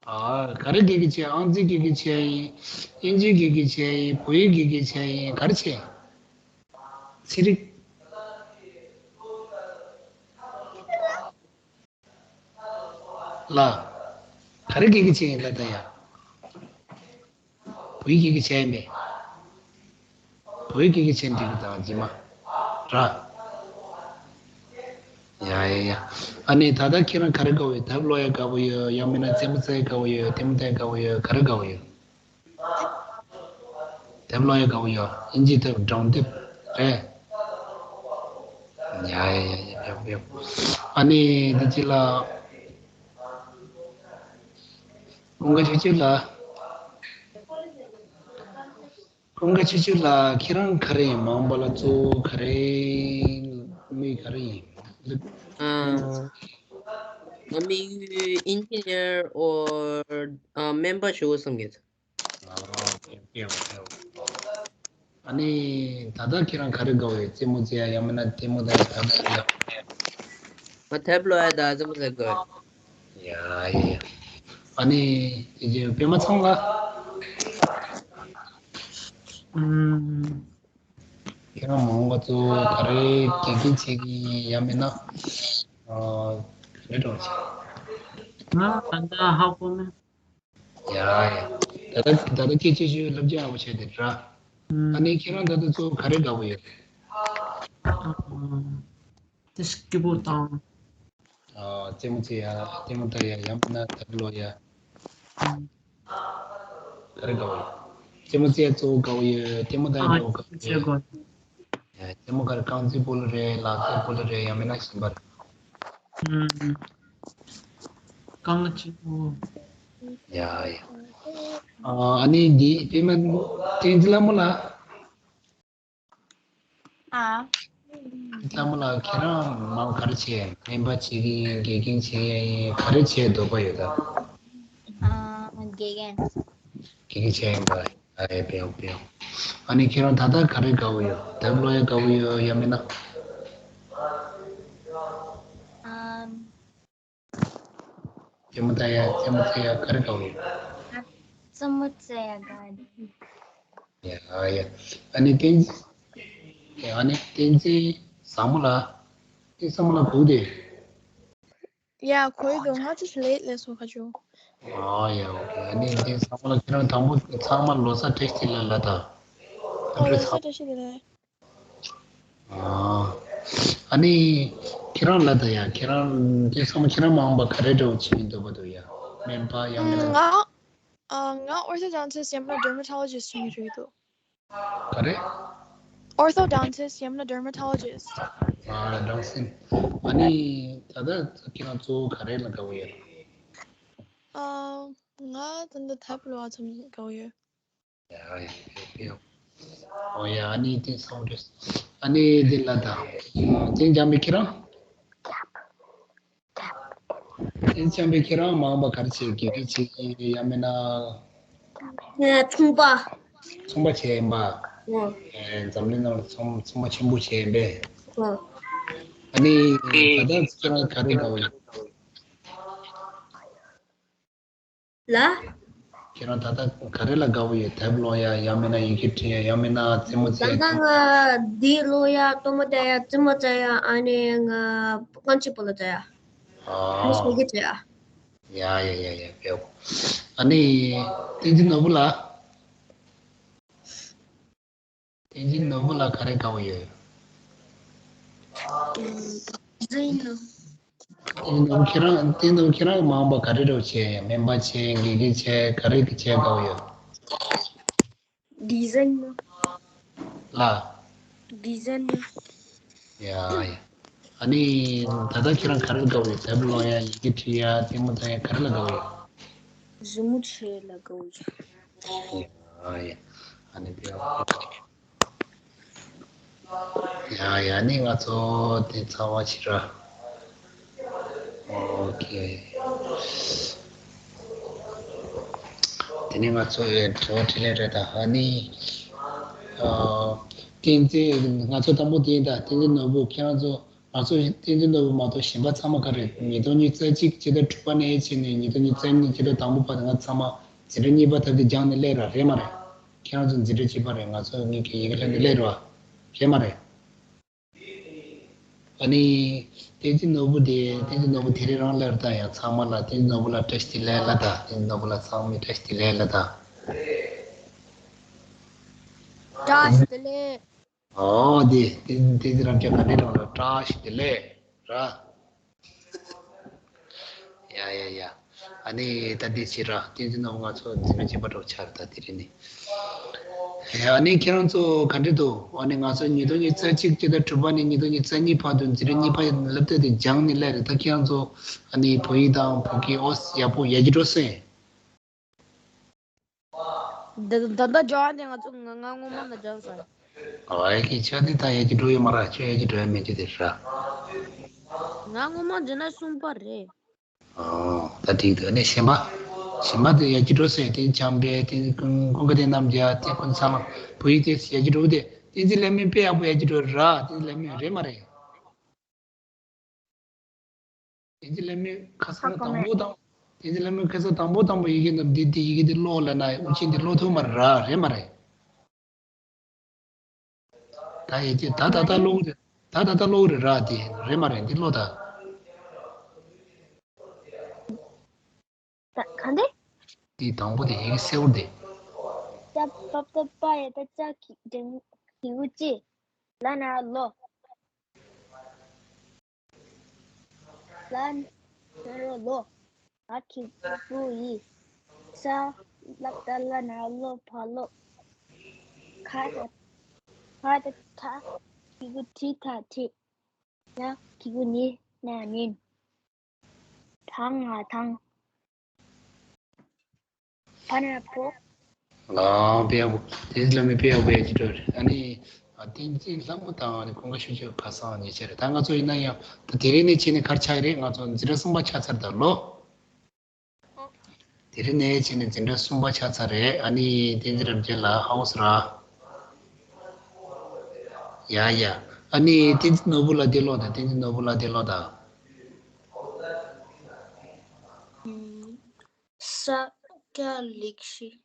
ཨ། ག་རེ་དགེ་རྒན་བྱས། ཨང་རྩིས་དགེ་རྒན་བྱས་ཡིན། དབྱིན་ཇིའི་དགེ་རྒན་བྱས་ཡིན། བོད་ཡིག་དགེ་རྒན་བྱས་ཡིན། ག་རེ་བྱས། ཚན་རིག་ལ། ག་རེ་དགེ་རྒན་བྱས་ཡིན་ལབ་ད་ཡ། བོད་ཡིག་དགེ་རྒན་བྱས་ཡིན་པས། བོད་ཡིག་དགེ་རྒན་བྱས་འགྲིག་གི་དང་རྗེས་མ་ར། ཡ་ཡ་ཡ། ཨ་ནི་ད་ལྟ་ཁྱེད་རང་ག་རེ་དགའ་བོ་ཡོད། དེབ་ཀློག་ཡ་དགའ་བོ་ཡོད། ཡང་མིན་ན་རྩེད་མོ་རྩེ་ཡ་དགའ་བོ་ཡོད། ལྟད་མོ་ལྟ་ཡ་དགའ་བོ་ཡོད། ག་རེ་དགའ་བོ་ཡོད། དེབ་ཀློག་ཡ་དགའ་བོ་ཡོད། དབྱིན་ཇིའི་དེབ། སྒྲུང་དེབ་རེད། ཡ་ཡ་ཡ་ཡ། ཡག་པོ་ཡག་པོ། ཨ་ནི་འདི་གཅིག་ལ། ཀུན་དགའ་ཆོས་སྐྱིད་ལགས། ཀུན་དགའ་ཆོས་སྐྱིད་ལགས། ཁྱེད་རང་ག་རེ་ཡིན། མ་འོངས་པ་ལ་གཙོ་བོ་ག་རེ་ཡིན། དམིགས་ག་རེ་ཡིན། ཨ། ང་དམིགས་ཡུལ་engineer or ཨ་སྨན་པ་བྱེད་དགོས་བསམ་གྱི་འདུག་ཨ། ཨོ་ཁེ། ཨོ་ཁེ། ཨོ་ཁེ། ཨ་ནི་ད་ལྟ་ཁྱེད་རང་ག་རེ་དགའ་བོ་ཡོད། རྩེད་མོ་རྩེ་ཡ། ཡང་མིན་ན་ལྟད་མོ་ལྟ་ཡ། ག་རེ་དགའ་བོ་ཡོད། ང་དེབ་ཀློག་ཡ་དང་རྩེད་མོ་རྩེ་དགའ་བོ་ཡོད། ཡ་ཡ་ཡ། ཨ་ནི་དེ་རྗེས་པད་མ་ཚང་ལགས། ཨུམ། ཁྱེད་རང་མ་འོངས་པ་གཙོ་བོ་ག་རེ་དགེ་རྒན་བྱེད་ཀྱི་ཡིན། ཡང་མིན་ན་ཨ་ག་རེ་འགྲོ་བྱེད། ང་ད་ལྟ་ཧ་གོ་མེད། ཡ་ཡ། ད་ལྟ་ད་ལྟ་སྐད་ཆ་ཤོད་ལབ་རྒྱུ་ཨ་བོ་བྱས་དེ་ར། ཨ་ནི་ཁྱེད་རང་ད་ལྟ་གཙོ་བོ་ག་རེ་དགའ་བོ་ཡོད། ཨ། དེ་སྐྱིད་པོ་དང་། ཨ། རྩེད་མོ་རྩེ་ཡ། ལྟད་མོ་ལྟ་ཡ། ཡང་མིན་ན་དེབ་ཀློག་ཡ། ཨ། ག་རེ་དགའ་བོ་ཡོད། རྩེད་མོ་རྩེ་ཡ་གཙོ་བོ་དགའ་བོ་ཡོད། ལྟད་མོ་ལྟ་ཡ་ཨ། གཙོ་བོ་དགའ་བོ་ཡོད། ཡ། རྩེད་མོ་ག་རེ། རྐང་རྩེད་སྤོ་ལོ་རེད། ལག་རྩེད་སྤོ་ལོ་རེད། ཡང་མིན་ན་གཞན་པ་རེད། ཨུམ། རྐང་གཅིག་པོ། ཡ་ཡ། ཨ། ཨ་ནི་འདི་པད་མ་བསྟན་འཛིན་ལྷ་མོ་ལགས། ཨ། ལྷ་མོ་ལགས་ཁྱེད་རང་མང་ག་རེ་བྱས། སྨན་པ་བྱེད་ཀྱི་ཡིན། དགེ་རྒན་བྱེད་ཀྱི་ཡིན། ག་རེ་བྱེད་འདོད་པ་ཡོད་ད། ཨ། དགེ་རྒན། དགེ་རྒན་བྱེད་ཡིན་པ། ཨ་ཡེ་པེའོ་པེའོ། ཨ་ནི་ཁྱེད་རང་ད་ལྟ་ག་རེ་དགའ་བོ་ཡོད། དེབ་ཀློག་ཡ་དགའ་བོ་ཡོད། ཡང་མིན་ན། ཨ། རྩེད་མོ་རྩེ་ཡ། རྩེད་མོ་རྩེ་ཡ་ག་རེ་དགའ་བོ་ཡོད། རྩེད་མོ་རྩེ་ཡ་དགའ་བོ་ཡོད། ཡ་ཡ། ཨ་ནི་བསྟན། ཡ་ཨ་ནི་བསྟན་འཛིན་བཟང་མོ་ལགས། བསྟན་བཟང་མོ་ལགས་སྒུག་དེ། ཡ་གོ་ཡི་འདུག་ང་ཅིག་ལེ་ཊི་ལས་སོང་ཁ་ཆུ། ཨ་ཡ་ཨོ་ཁེ། ཨ་ནི་བསྟན་བཟང་མོ་ལགས་ཁྱེད་རང་དང་པོ་ཚང་མ་ལོ་གསར་བཀྲ་ཤིས་བདེ་ལེགས་ལབ་དང་། ཨོ་ལོ་གསར་བཀྲ་ཤིས་བདེ་ལེགས། ཨ། ཨ་ནི་ཁྱེད་རང་ལ་ད་ཡ་ཁྱེད་རང་དེ་ཚང་མ་ཁྱེད་རང་མ་འོངས་པ་ག་རེ་འདྲ་བོ་བྱེད་མི་འདོད་པ་འདུག་ཡ། སྨན་པ་ཡང་མིན་ན། ང་ཨ་ང་orthodontist ཡང་མིན་ན་dermatologist བྱེད་མི་འདོད་འདུག་ག་རེ། Orthodontist ཡང་མིན་ན་dermatologist། ཨ་ལགས་སོ། ཨ་ནི་ད་ལྟ་ཁྱེད་རང་གཙོ་བོ་ག་རེ་ལ་དགའ་བོ་ཡོད། ཨ་ང་ད་ལྟ་དེབ་ཀློག་ཙམ་དགའ་བོ་ཡོད། ཡ་ཡ་ཡ་ཡ། ཨོ་ཡ། ཨ་ནི་དེ་སོང་རེད། ཨ་ནི་དེ་ལ་ད། དེ་འཇམ་པའི་ཁྱེད་རང་། དེ་འཇམ་པའི་ཁྱེད་རང་མ་འོངས་པ་ག་རེ་བྱེད། དགེ་རྒན་བྱེད་ཀྱི་ཡང་མིན་ན། ཚོང་པ། ཚོང་པ་བྱེད་ཡིན་པ། ཨོ། ཨེ་འཛམ་གླིང་ནང་ལ་ཚོང་ཚོང་པ་ཆེན་པོ་བྱེད་ཡིན་པས། ཨོ། ཨ་ནི་ད་ལྟ་ཁྱེད་རང་ག་རེ་དགའ་བོ་ཡོད། ལ། ཁྱེད་རང་ད་ལྟ་ག་རེ་ལ་དགའ་བོ་ཡོད། དེབ་ཀློག་ཡ་ཡང་མིན་ན་ཡི་གེ་འབྲི་ཡ་ཡང་མིན་ན་རྩེད་མོ་རྩེ་ཡ། ད་ལྟ་ང་འདི་ཀློག་ཡ། རྩེད་མོ་རྩེ་ཡ། རྩེད་མོ་རྩེ་ཡ། ཨ་ནི་ང་རྐང་གཅིག་པོ་ལ་རྩེ་ཡ། ཨ། ཨ་ནི་ཞོགས་ཀས་རྩེ་ཡ། ཡ་ཡ་ཡ་ཡ་བེའོ། ཨ་ནི་བསྟན་འཛིན་ནོར་བུ་ལགས། བསྟན་འཛིན་ནོར་བུ་ལགས་ག་རེ་དགའ་བོ་ཡོད། ཌི་ཛའིན་ནོར། བསྟན་འཛིན་ནོར་བུ་ཁྱེད་རང་། བསྟན་འཛིན་ནོར་བུ་ཁྱེད་རང་མ་འོངས་པ་ག་རེ་འདྲ་བོ་བྱེད། སྨན་པ་བྱེད། དགེ་རྒན་བྱེད། ག་རེ་བྱེད་དགའ་བོ་ཡོད། ཌི་ཛའིན་ནོར། ལ། ཌི་ཛའིན་ནོར། ཡ་ཡ། ཨ་ནི་ད་ལྟ་ཁྱེད་རང་ག་རེ་དགའ་བོ་ཡོད། དེབ་ཀློག་ཡ། ཡི་གེ་འབྲི་ཡ། རྩེད་མོ་རྩེ་ཡ། ག་རེ་ལ་དགའ་བོ་ཡོད། རི་མོ་བྱེད་ལ་དགའ་བོ་ཡོད། ཡ་ཡ། ཨ་ནི་བེའོ། ཡ་ཡ། ནི་ང་ཚོ་དེ་ཚར་བ་ཕྱིར་ར། ཨོ་ཁེ། དེ་ནི་ང་ཚོ་ཡི་དྲི་བ་དྲིས་ལན་རེད་ད། ཨ་ནི། ཨ། བསྟན་འཛིན། ང་ཚོ་དང་པོ་དེ་ཡིན་ད། བསྟན་འཛིན་ནོར་བུ་ཁྱེད་རང་ཚོ། ང་ཚོ་བསྟན་འཛིན་ནོར་བུ་མ་གཏོགས་གཞན་པ་ཚང་མ་ག་རེ། ཉིས་སྟོང་ཉི་ཤུ་རྩ་གཅིག་ཕྱི་ཟླ་དྲུག་པ་ནས་བྱས་ནས་ཉིས་སྟོང་ཉི་ཤུ་རྩ་གཉིས་ཕྱི་ཟླ་དང་པོ་བར་དུ་ང་ཚང་མ་འཛིན་གྲྭ་གཉིས་པ་ཐོབ་སྟེ་སྦྱངས་ནས་སླེབས་ར། རེད་མ་རེད། ཁྱེད་རང་ཚོ་འཛིན་གྲྭ་གཅིག་པ་རེད། ང་ཚོ་གཉིས་ཀྱི་ཡི་གེ་ལྷན་དུ་སླེབས་ར། རེད་མ་རེད། ཨ་ནི། བསྟན་འཛིན་ནོར་བུ་དེ། བསྟན་འཛིན་ནོར་བུ་དེ་རིང་རང་སླེབས་ར། ད་ཡང་ཚང་མ་ལ་བསྟན་འཛིན་ནོར་བུ་ལ་བཀྲ་ཤིས་བདེ་ལེགས་ལབ་དང་། བསྟན་འཛིན་ནོར་བུ་ལ་ཚང་མས་བཀྲ་ཤིས་བདེ་ལེགས་ལབ་དང་། བཀྲ་ཤིས་བདེ་ལེགས། ཨོ་དེ་དེ་དེ་རང་སྐྱ་ག་ནས་རང་ལ་བཀྲ་ཤིས་བདེ་ལེགས་ར། ཡ་ཡ་ཡ། ཨ་ནི་ད་འདི་བྱེད་ར། བསྟན་འཛིན་ནོར་བུ་ང་ཚོ་འཛིན་གྲྭ་གཅིག་པ་འདྲ་བོ་ཆགས་རེད་ད་དེ་རིང་ནི། ཨ་ནི་ཁྱེད་རང་ཚོ་ག་འདྲ་འདུག་ཨ་ནི་ང་ཚོ་ཉིས་སྟོང་ཉི་ཤུ་རྩ་གཅིག་ཕྱི་ཟླ་དྲུག་པ་ནས་ཉིས་སྟོང་ཉི་ཤུ་རྩ་གཉིས་བར་དུ་འཛིན་གྲྭ་གཉིས་པ་སླེབས་ཐོག་དེ་སྦྱངས་ནས་སླེབས་རེད། ད་ཁྱེད་རང་ཚོ་ཨ་ནི་བོད་ཡིག་དང་བོད་སྐད་ཨོ་ཡག་པོ་ཡར་རྒྱས་འགྲོ་སོང་། ད་ད་ད་སྦྱང་བ་དེ་ང་ཚོ་ང་ང་སྔོན་མ་ལ་སྦྱངས་སོང་། ཨ་ཡ་ཁྱེད་ཆ་དེ་ད་ཡར་རྒྱས་འགྲོ་ཡོད་མ་རེད། ཁྱོད་ཡར་རྒྱས་འགྲོ་ཡ་མེད་རྒྱུ་དེ་རེད། ང་སྔོན་མ་འཛིན་གྲྭ་གསུམ་པ་རེད། ཨོ་ད་འགྲིག་འདུག་ཨ་ནི་གཞན་པ། གཞན་པ་དེ་ཡར་རྒྱས་འགྲོ་སོང་། དེ་འཇམ་དཔལ་དེ་ཀུན་ཀུན་དགའ་བསྟན་རྣམ་རྒྱལ་དེ་ཀུན་ཚང་མ་བོད་ཡིག་དེ་ཡར་རྒྱས་འགྲོ་དེ། བསྟན་འཛིན་ལྷ་མོ་དཔེ་ཡག་པོ་ཡར་རྒྱས་འགྲོ་ར། བསྟན་འཛིན་ལྷ་མོ་རེད་མ་རེད། བསྟན་འཛིན་ལྷ་མོས་ཁ་སང་ཧ་གོ་དང་མེད། པོ་དང་། བསྟན་འཛིན་ལྷ་མོས་ཁ་སང་དང་པོ་དང་པོ་ཡི་གེ་འདི་འདི་ཡི་གེ་འདི་ཀློག་ལབ་ན་དབུ་ཅན་འདི་ཀློག་ཐུབ་མ་རེད་ར། རེད་མ་རེད། ད་ཡི་གེ་ད་ད་ད་ཀློག་རེད། ད་ད་ད་ཀློག་རེད་ར། དེ་རེད་མ་རེད། འདི་ཀློག་ད། ད་ག་འདི། འདི་དང་པོ་དེ་ཡི་གེ་སེར་པོ་དེ། ཅ་པ་ཏ་པ་ཡ་ད་ཅ་གི་འགྲེང་གི་གུ་ཅི། ལ་ན་རོ་ལོ། ལ་ན་རོ་ལོ། ཨ་གི་གུ་ཡི། ས། ལ་ད་ལ་ན་ལོ་ཕ་ལོ། ཁ་ད་ཁ་ད་ཁྲ། གི་གུ་ཁྲི་ཁྲ་ཁྲིད། ན་གི་གུ་ནི་ན་ནིན། ཐང་ང་ཐང་། ཕ་ན་ཕོ། ཨ་དཔེ་ཡག་པོ། དེ་ལ་མི་དཔེ་ཡག་པོ་ཡག་ཅིག་འགྲོ་རེད། ཨ་ནི། བསྟན་འཛིན་ལྷ་མོ་དང་ཀུན་དགའ་ཆོས་འབྱོར་ཁ་སང་ཉེ་ཆར་རེད། ད་ང་ཚོ་ཡིན་ན་ཡང་ད་དེ་རིང་ནས་བྱས་ནས་ག་རེ་ཆགས་ཀྱི་རེད། ང་ཚོ་འཛིན་གྲྭ་གསུམ་པ་ཆགས་ཚར་ད་ལོ། དེ་རིང་ནས་བྱས་ནས་འཛིན་གྲྭ་གསུམ་པ་ཆགས་ཚར་རེད། ཨ་ནི་བསྟན་འཛིན་རབ་རྒྱས་ལགས་ཧ་གོ་སོང་ར། ཡ་ཡ། ཨ་ནི་བསྟན་འཛིན་ནོར་བུ་ལགས་འདིར་ལོག་དང་། བསྟན་འཛིན་ནོར་བུ་ལགས་འདིར་ལོག་དང་། ས་སྐྱ་ལེགས་བཤད།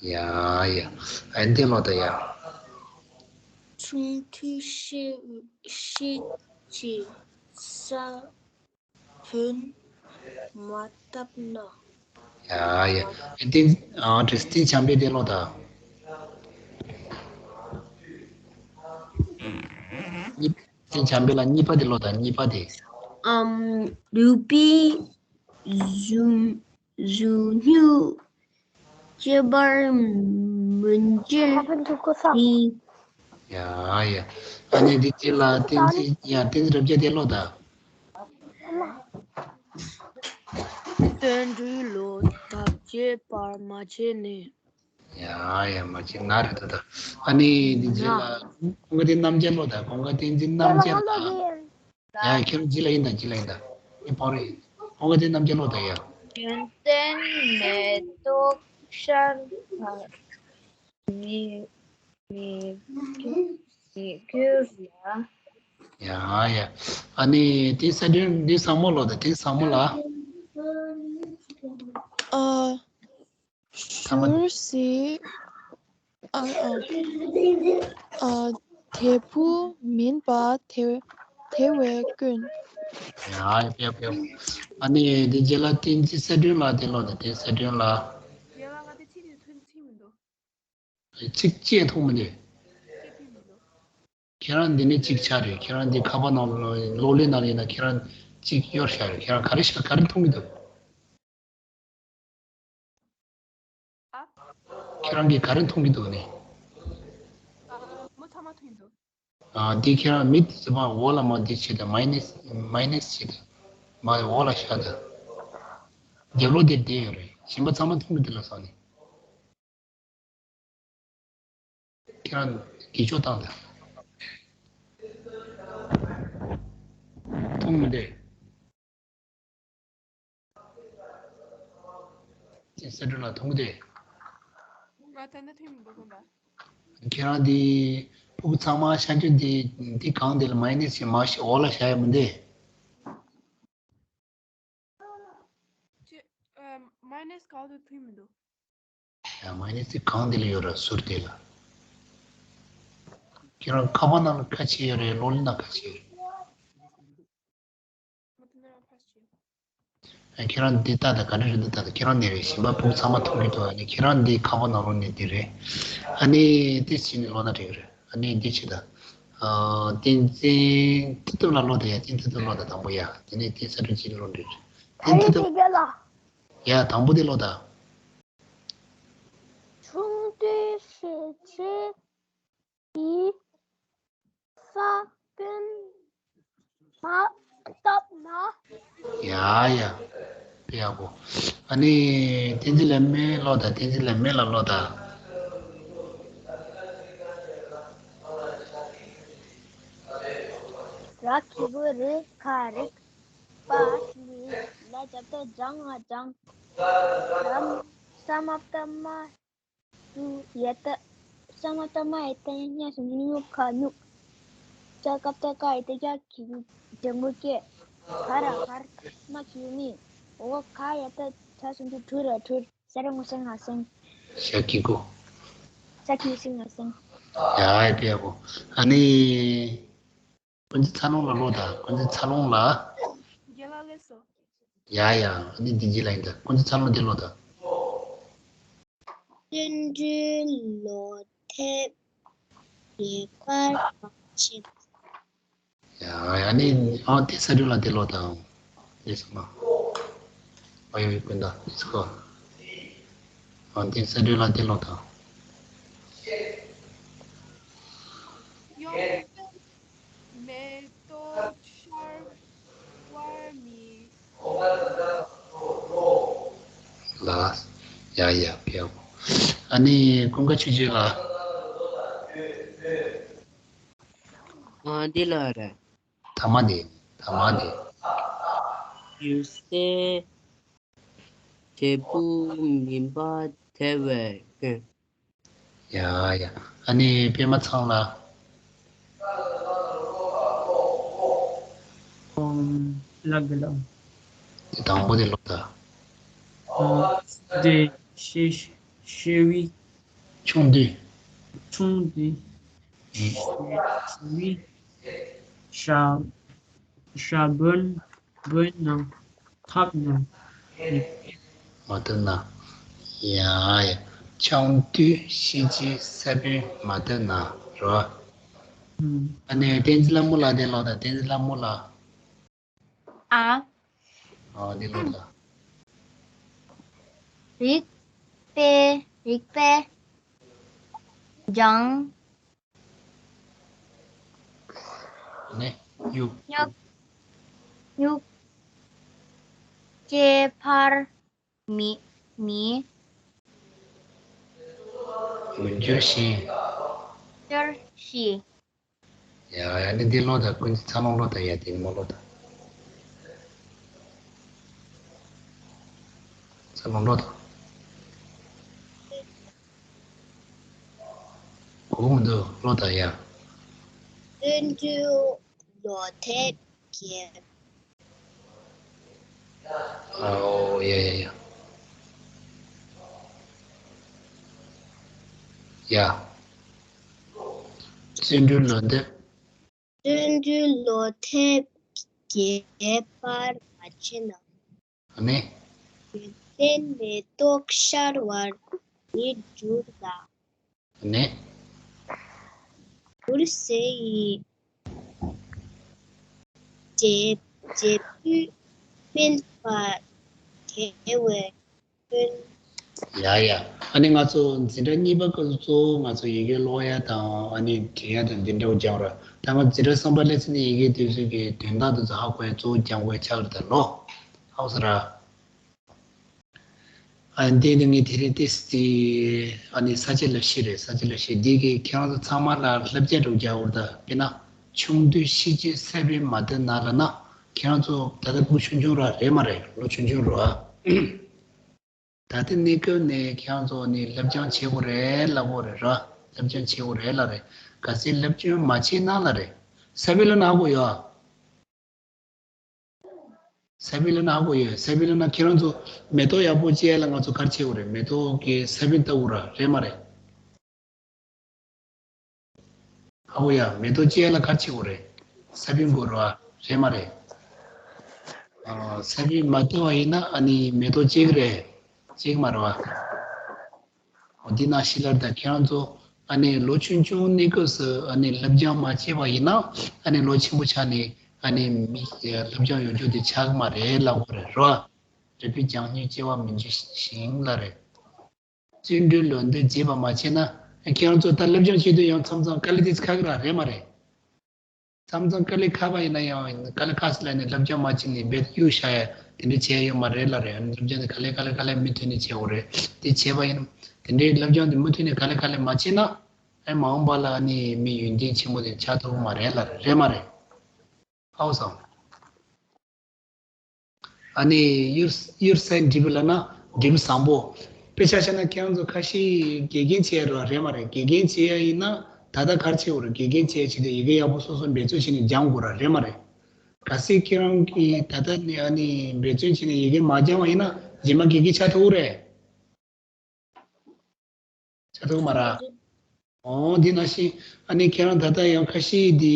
ཡ་ཡ། ཨ་འདིར་ལོག་དང་ཡ། ཆུང་དུས་ཤེས་ཤེས་ཀྱི་ས་བོན་མ་བཏབ་ན། ཡ་ཡ། ཨ་འདི་ཨ་བསྟན་བྱམས་པའི་འདིར་ལོག་དང་། གཉིས་བསྟན་བྱམས་པའི་ལ་གཉིས་པ་འདིར་ལོག་དང་། གཉིས་པ་འདི། ཨམ། ལུས་པའི་གཟུགས་གཟུགས་སྣུམ་སྐྱེ་བར་མི་འགྱུར་ཏེ། ཡ་ཡ། ཨ་ནི་འདི་ཅི་ལ་བསྟན་འཛིན་ཡ་བསྟན་འཛིན་རབ་རྒྱས་འདིར་ལོག་དང་། བརྩོན་འགྲུས་ལོ་འདབ་རྒྱས་པར་མ་བྱས་ནས། ཡ་ཡ། མ་བྱས་ན་རེད་ད། ད་ཨ་ནི་འདི་ཅི་ལ་ཀུན་དགའ་བསྟན་རྣམ་རྒྱལ་ལོག་དང་། ཀུན་དགའ་བསྟན་འཛིན་རྣམ་རྒྱལ་ལགས། ཡ་ཁྱེད་རང་ཅི་ལ་ཡིན་དང་། ཅི་ལ་ཡིན་དང་། ངས་ཕར་རེད། ཀུན་དགའ་བསྟན་རྣམ་རྒྱལ་ལོག་དང་ཡ། ཡོན་ཏན་མེ་ཏོག་ཤར་བར་མི་མི་མི་འགྱུར་ལ། ཡ་ཡ། ཨ་ནི་དེ་ས་བདུན་འདི་བཟང་མོ་ལོག་དང་། དེ་བཟང་མོ་ལགས། ཨ། ཐ་མ། ཞུར་སི། ཨ་ཨ། ཨ། དལ་བུ་མིན་པ་དེ་དེ་བས་དཀོན། ཡ་ཡ། ཨ་ནི་འདི་རྗེ་ལ་བསྟན་འཛིན་ས་བདུན་ལགས་འདིར་ལོག་དང་། དེ་ས་བདུན་ལགས། རྗེ་ལ་ང་དེ་ཅི་དེ་ཐོན་ཐིག་མི་འདུག་ཚིག་བཅད་མཐོང་མི་འདུག་ཁྱེད་རང་འདི་ནས་གཅིག་ཆགས་རེད། ཁྱེད་རང་འདི་ཁ་པར་ནང་ལོ་གློག་ཀླད་ནང་ཡིན་ན་ཁྱེད་རང་གཅིག་གཡོར་བཞག་རེད། ཁྱེད་རང་ག་རེ་ཤ་ག་རེ་མཐོང་གི་འདུག་ཨ། ཁྱེད་རང་གིས་ག་རེ་མཐོང་གི་འདུག་ནི། ཨ། མོ་ཚང་མ་མཐོང་གི་འདུག་ཨ། འདི་ཁྱེད་རང་མི་དེ་ཚོ་མ་འོག་ལ་མ་འདི་བྱེད་དང་། མའི་ནས་མའི་ནས་བྱེད་དང་། མ་འོག་ལ་བཞག་དང་། རྒྱབ་ལོགས་དེར་བསྡད་ཡོད་རེད། གཞན་པ་ཚང་མ་མཐོང་གི་འདུག་ལ་སོང་ནི། ཁྱེད་རང་གིས་ཕྱོགས་བཏང་དང་། མཐོང་མི་འདུག་ཅེས་ས་སྒྲོན་ལ་མཐོང་གི་འདུག་ང་ད་ནི་ཐོན་མི་འདུག་གོ་ད། ཁྱེད་རང་འདི་ཕྲུ་གུ་ཚང་མ་ཤ་འཁྱོག་འདི་འདི་གང་འདི་ལ་མའི་ནས་ཞེས་མ་ཞེས་འོག་ལ་བཞག་ཡོད་མི་འདུག་ཅེ། ཨ། མའི་ནས་གང་དུ་ཐོན་མི་འདུག་ཡ། མའི་ནས་དེ་གང་འདི་ལ་ཡོད་ར། ཟུར་དེ་ལ། ཁྱེད་རང་ཁ་པར་ནང་ལ་ཁ་ཕྱེ་ཡོད་རེད། གློག་ཀླད་ནང་ཁ་ཕྱེ་ཡོད་རེད། ཨ། ཁྱེད་རང་འདི་ལྟ་དང་། ག་རེ་རེད། འདི་ལྟ་དང་། ཁྱེད་རང་ནས་རེད། གཞན་པ་ཕྲུ་གུ་ཚང་མ་མཐོང་གི་འདུག་ཨ་ནི་ཁྱེད་རང་འདི་ཁ་པར་ནང་ལོགས་ནས་འདི་རེད། ཨ་ནི་འདི་བྱས་ནས་ལོག་ན་འགྲིག་གི་རེད། ཨ་ནི་འདི་བྱེད་དང་། ཨ། བསྟན་འཛིན་མཐུ་སྟོབས་ལགས་ལོག་དང་ཡ། བསྟན་འཛིན་མཐུ་སྟོབས་ལོག་དང་། དང་པོ་ཡ། དེ་ནས་བསྟན་ས་སྒྲོན་བྱས་ནས་ལོག་འགྲིག་གི་རེད། བསྟན་འཛིན་མཐུ་སྟོབས། ཡ། དང་པོ་འདི་ལོག་དང་། ཆུང་དུས་ཤེས་བྱའི་ས་བོན་མ་བཏབ་ན། ཡ་ཡ། དཔེ་ཡག་པོ། ཨ་ནི་བསྟན་འཛིན་ལས་སྨན་ལོག་དང་། བསྟན་འཛིན་ལས་སྨན་ལགས་ལོག་དང་། ར་གི་གུ་རི་ཁ་རིག་པ་ལི་ལ་རྒྱབ་ཏུ་ལྗང་ང་ལྗང་། ལམ་ས་མ་བཏབ་མ། ཡ་ད། ས་མ་ཏ་མ་ཡ་ད་ཉ་སུམ་ཅུ་སྨྱུ་གུ་ཁ་སྨྱུག་ཅ་ཀ་ཏ་ཀ་ཡ་ད་ཀྱ་གི་གུ་ལྗང་གུ་ཀྱེ། ག་ར་གར། མ་གི་གུ་མི། འོ་ག་ཡ་ད་ཆ་སུམ་ཅུ་གྲུ་ར་གྲུར། ས་ར་ངོ་ས་ང་སེང་། ཤ་གི་གུ། ཤ་གི་གུ་སེང་ང་སེང་། ཡ་ཡ། དཔེ་ཡག་པོ། ཨ་ནི། ཀུན་གཟིགས་འཚར་ལོངས་ལགས་ལོག་དང་། ཀུན་གཟིགས་འཚར་ལོངས་ལགས། རྒན་ལགས་སླེབས་སོང་། ཡ་ཡ། ཨ་ནི་འདི་རྗེས་ལ་ཡིན་ད། ཀུན་གཟིགས་འཚར་ལོངས་འདིར་ལོག་དང་། བསྟན་འགྲོའི་ལོ་དེབ་ལས་ཀར་བྱེད། ཡ་ཡ། ཨ་ནི་ཨ་དེ་ས་སྒྲོན་ལགས་འདིར་ལོག་དང་། དེ་སོང་ན། ཨ་ཡོ་ཡོ། ཀུན་ད་དེ་སོང་། ཨ་དེ་ས་སྒྲོན་ལགས་འདིར་ལོག་དང་། ཡོང་། མེ་ཏོག་ཤར་བར་མི། ལ། ཡ་ཡ། ཕེབས། ཨ་ནི་ཀུན་དགའ་ཆོས་སྐྱིད་ལགས། ཨ་འདི་ལ་རེད། ཐ་མ་དེ། ཐ་མ་དེ། ཡུལ་སྲོལ་འབྲས་བུ་མིན་པ་དེ་བས་ཀུན། ཡ་ཡ། ཨ་ནི་པད་མ་ཚང་ལ། ཨོམ། ལགས་ལགས། དེ་དང་པོ་དེ་ཀློག་དང་། ཨ་དེ་ཤེས་ཤེས་བའི། ཆུང་དུས། ཆུང་དུས། ཨུ། ཤེས་བའི། ཞྭ་ཞྭ་བོན་བོན་ནང་ཐབ་ནང་། མ་ཐུབ་ན། ཡ་ཡ། ཆུང་དུས་ཤེས་བྱའི་ས་བོན་མ་ཐུབ་ན། རོ། ཨུ། ཨ་ནི་བསྟན་འཛིན་ལྷ་མོ་ལགས་དེ་ཀློག་དང་། བསྟན་འཛིན་ལྷ་མོ་ལགས། ཨ། ཨ་འདི་ཀློག་དང་། རིག་པའི་རིག་པའི་སྦྱང་། ནས་ཡུག་ཡུག་ཡུག་སྐྱེ་འཕེལ་མི་མི། མི་འགྱུར་ཞིང་། འགྱུར་ཞིང་། ཡ་ཡ། ནི་འདི་ཀློག་དང་། ཀུན་གྱིས་འཚར་ལོངས་ཀློག་དང་། ཡ་དེ་མོ་ཀློག་དང་། འཚར་ལོངས་ཀློག་དང་། གོ་མི་འདུག་ཀློག་དང་། ཡ། བརྩོན་འགྲུས་ལོ་འདབ་རྒྱས། ཨའོ་ཡ་ཡ་ཡ། ཡ། བརྩོན་འགྲུས་ལོ་འདབ། བརྩོན་འགྲུས་ལོ་འདབ་རྒྱས་པར་མ་བྱས་ན། ཨ་ནི། ཡོན་ཏན་མེ་ཏོག་ཤར་བར་མི་འགྱུར་ལ། ཨ་ནི། འགྱུར་ཟེར་ཡི། འབྲས་འབྲས་བུ་སྨིན་པ་དེ་བས་ཀུན། ཡ་ཡ། ཨ་ནི་ང་ཚོ་འཛིན་གྲྭ་གཉིས་པ་སྐབས་སུ་གཙོ་བོ་ང་ཚོ་ཡི་གེ་ཀློག་ཡ་དང་། ཨ་ནི་འབྲི་ཡ་དང་འདི་འདྲ་བོ་སྦྱང་ར། ད་ང་འཛིན་གྲྭ་གསུམ་པ་སླེབས་ཚེ་ནི་ཡི་གེ་དེ་ཚོ་གི་དོན་དག་དེ་ཚོ་ཧ་གོ་ཡ་གཙོ་བོ་སྦྱང་དགོས་ཆགས་རེད་ད་ལོ། ཧ་གོ་སོང་ར། ཨ་འདི་ནི་ངས་དེ་རིང་ཏོག་ཙམ། ཨ་ནི་ས་བཅད་ལ་བཤད་རེད། ས་བཅད་ལ་བཤད། འདི་གིས་ཁྱེད་རང་ཚོ་ཚང་མ་ལ་བསླབ་བྱ་འདྲ་བོ་རྒྱག་དགོས་རེད་ད། དཔེར་ན་ཆུང་དུས་ཤེས་བྱའི་ས་བོན་མ་བཏབ་ན་ལབ་ན། ཁྱེད་རང་ཚོ་ད་ལྟ་ཕྲུ་གུ་ཆུང་ཆུང་ར་རེད་མ་རེད། ལོ་ཆུང་ཆུང་རེད་བ། ད་ལྟ་གནས་སྐབས་ནས་ཁྱེད་རང་ཚོ་ནི་སློབ་སྦྱོང་བྱེད་དགོས་རེད་ལབ་དགོས་རེད་ར། སློབ་སྦྱོང་བྱེད་དགོས་རེད་ལབ་རེད། གལ་སྲིད་སློབ་སྦྱོང་མ་བྱས་ན་ལབ་རེད། ས་བོན་ལབ་ན་ཧ་གོ་ཡོད་ཨ། ས་བོན་ལབ་ན་ཧ་གོ་ཡོད། ས་བོན་ལབ་ན་ཁྱེད་རང་ཚོ་མེ་ཏོག་ཡག་པོ་སྐྱེ་ཡ་ལ་ང་ཚོ་ག་རེ་བྱེད་དགོས་རེད། མེ་ཏོག་གི་ས་བོན་བཏབ་དགོས་ར། རེད་མ་རེད། ཧ་གོ་ཡ། མེ་ཏོག་སྐྱེ་ཡ་ལ་ག་རེ་བྱེད་དགོས་རེད། ས་བོན་དགོས་རེད་བ། རེད་མ་རེད། ཨ། ས་བོན་མ་བཏབ་པ་ཡིན་ན་ཨ་ནི་མེ་ཏོག་སྐྱེ་གི་རེད། སྐྱེ་གི་མ་རེད་བ། འོ་འདི་ནང་བཞིན་ལབ་ད། ཁྱེད་རང་ཚོ་ཨ་ནི་ལོ་ཆུང་ཆུང་གནས་སྐབས་སུ་ཨ་ནི་སློབ་སྦྱོང་མ་བྱས་པ་ཡིན་ན། ཨ་ནི་ལོ་ཆེན་པོ་ཆགས་ནས་ཨ་ནི་མི་སློབ་སྦྱོང་ཡོང་རྒྱུ་དེ་ཆགས་ཀྱི་མ་རེད་ལབ་དགོས་རེད་རོ། རིག་པའི་སྦྱང་ནུས་སྐྱེ་བ་མི་འགྱུར་ཞིང་ལབ་རེད། བརྩོན་འགྲུས་ལོ་འདབ་རྒྱས་པ་མ་བྱས་ན། ཁྱེད་རང་ཚོ་ད་སློབ་སྦྱོང་བྱེད་དུས་ཡང་མཚམས་མཚམས་དཀའ་ལས་དེ་ཁག་གི་ར་རེད་མ་རེད། མཚམས་མཚམས་དཀའ་ལས་ཁག་པ་ཡིན་ན་ཡང་། དཀའ་ལས་ཁག་སོང་ལབ་ནས་སློབ་སྦྱོང་མ་བྱས་ནས་རྦད་གཡུག་བཞག་ཡ་དེ་འདྲ་བྱས་ཡོད་མ་རེད་ལབ་རེད། སློབ་སྦྱོང་དེ་ག་ལེ་ག་ལེ་ག་ལེ་མུ་མཐུད་ནས་བྱེད་དགོས་རེད། དེ་བྱས་པ་ཡིན་ན་དེ་འདྲའི་སློབ་སྦྱོང་དེ་མུ་མཐུད་ནས་ག་ལེ་ག་ལེ་མ་བྱས་ན། ཨེ་མ་འོངས་པ་ལ་ཨ་ནི་མི་ཡོན་ཏན་ཆེན་པོ་དེ་ཆགས་ཐུབ་ཀྱི་མ་རེད་ལབ་རེད། རེད་མ་རེད། ཧ་གོ་སོང་། ཨ་ནི་གཡུར་གཡུར་ཟའི་འབྲས་བུ་ལབ་ན་འབྲས་བུ་བཟང་པོ། དཔེ་ཆ་བཞག་ན་ཁྱེད་རང་ཚོ་ཁ་ཤས་དགེ་རྒན་བྱེད་ཡ་རེད་མ་རེད། དགེ་རྒན་བྱེད་ཡ་ཡིན་ན་ད་ལྟ་ག་རེ་བྱེད་དགོས་རེད། དགེ་རྒན་བྱེད་ཡ་ཆེད་དུ་ཡི་གེ་ཡག་པོ་སོ་སོ་འབད་བརྩོན་བྱས་ནས་སྦྱང་དགོས་ར། རེད་མ་རེད། གལ་སྲིད་ཁྱེད་རང་གིས་ད་ལྟ་ནས་ཨ་ནི་འབད་བརྩོན་བྱས་ནས་ཡི་གེ་མ་སྦྱང་བ་ཡིན་ན་རྗེས་མ་དགེ་རྒན་ཆགས་ཐུབ་ཀྱི་རེད། ཆགས་ཐུབ་མ་རེད། འོ་འདི་ནང་བཞིན་ཨ་ནི་ཁྱེད་རང་ད་ལྟ་ཡང་ཁ་ཤས་འདི།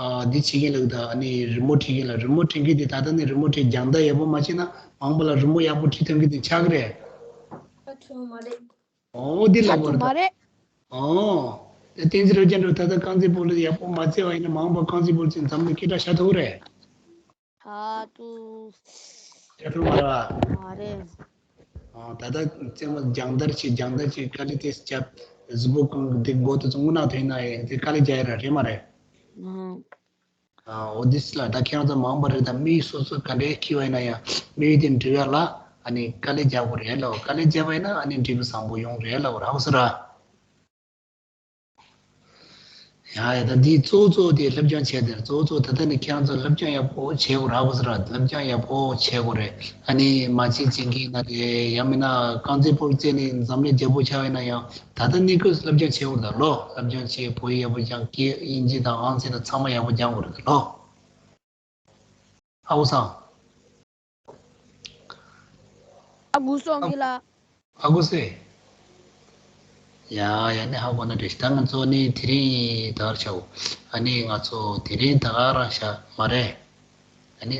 ཨ། འདི་བྱེད་མཁན་ལ་ད་ཨ་ནི་རི་མོ་བྲིས་མཁན་ལ། རི་མོ་བྲིས་མཁན་དེ་ད་ལྟ་ནས་རི་མོ་བྲིས་སྦྱང་བརྡར་ཡག་པོ་མ་བྱས་ན་མ་འོངས་པ་ལ་རི་མོ་ཡག་པོ་བྲིས་ཐུབ་མཁན་དེ་ཆགས་ཀྱི་རེད། ཆགས་ཐུབ་མ་རེད། འོ་འདི་ལབ་པ་རེད་ད། མ་རེད། འོ། དེ་བསྟན་འཛིན་རབ་རྒྱན་འགྲོ་ད་ལྟ་རྐང་རྩེད་སྤོ་ལོ་ཡག་པོ་མ་རྩེད་པ་ཡིན་ན་མ་འོངས་པ་རྐང་རྩེད་སྤོ་ལོ་རྩེད་འཛམ་གླིང་སྐད་གྲགས་ཤར་ཐུབ་ཀྱི་རེད། ད་དུ། ཡ་ཐུབ་མ་རེད་བ། མ་རེད། ཨ། ད་ལྟ་རྩེད་མོ་སྦྱང་བརྡར་བྱེད། སྦྱང་བརྡར་བྱེད། དཀའ་ལས་དེ་རྒྱབ། གཟུགས་པོ་གང་གི་མགོ་དེ་ཚོ་རྔུལ་ནག་ཐོན་ན་ཡང་དེ་དཀའ་ལས་རྒྱག་ཡ་ར། རེད་མ་རེད། ཨང་། ཨ། འོ་དེ་ལ་ད་ཁྱེད་རང་ཚོ་མ་འོངས་པ་རེད་ད། མི་སོ་སོ་ག་འདྲའི་ཁྱི་བ་ཡིན་ན་ཡང་དམིགས་ཡུལ་དེ་འགྲུབ་ཡ་ལ་ཨ་ནི་དཀའ་ལས་རྒྱག་དགོས་རེད་ལབ། དཀའ་ལས་བརྒྱབ་པ་ཡིན་ན་ཨ་ནི་འབྲས་བུ་བཟང་པོ་ཡོང་རེད་ལབ། ར་ཧོ་སི་ར། ཡ་ཡ། ད་འདི་གཙོ་བོ་གཙོ་བོ་དེ་སློབ་སྦྱོང་བྱས་དེ་རེད། གཙོ་བོ་གཙོ་བོ་ད་ལྟ་ནས་ཁྱེད་རང་ཚོ་སློབ་སྦྱོང་ཡག་པོ་བྱེད་དགོས་ར། བོ་ཟེར་ར། སློབ་སྦྱོང་ཡག་པོ་བྱེད་དགོས་རེད། ཨ་ནི་མ་བྱེད་བྱེད་མཁན་ན་རེད། ཡང་མིན་ན་རྐང་རྩེད་སྤོ་རྩེད་ནས་འཛམ་གླིང་རྒྱལ་པོ་ཆགས་ཡིན་ན་ཡང་། ད་ལྟ་ནས་ཁོས་སློབ་སྦྱོང་བྱེད་དགོས་རེད་ད་ལོ། སློབ་སྦྱོང་བྱེད། བོད་ཡིག་ཡག་པོ་སྦྱང་། སྐད་དབྱིན་ཇི་དང་ཨང་རྩིས་དང་ཚང་མ་ཡག་པོ་སྦྱང་དགོས་རེད་ད་ལོ། ཨ་ཁུ་སང་། ཨ་ཁུ་སང་གི་ལ། ཨ་ཁུ་སེ། ཡ་ཡ། ནི་ཧ་གོ་ན་འགྲིག། ད་ང་ཚོ་ནི་དེ་རིང་ད་གར་བྱའོ། ཨ་ནི་ང་ཚོ་དེ་རིང་ད་ག་རང་བཞག་མ་རེད། ཨ་ནི།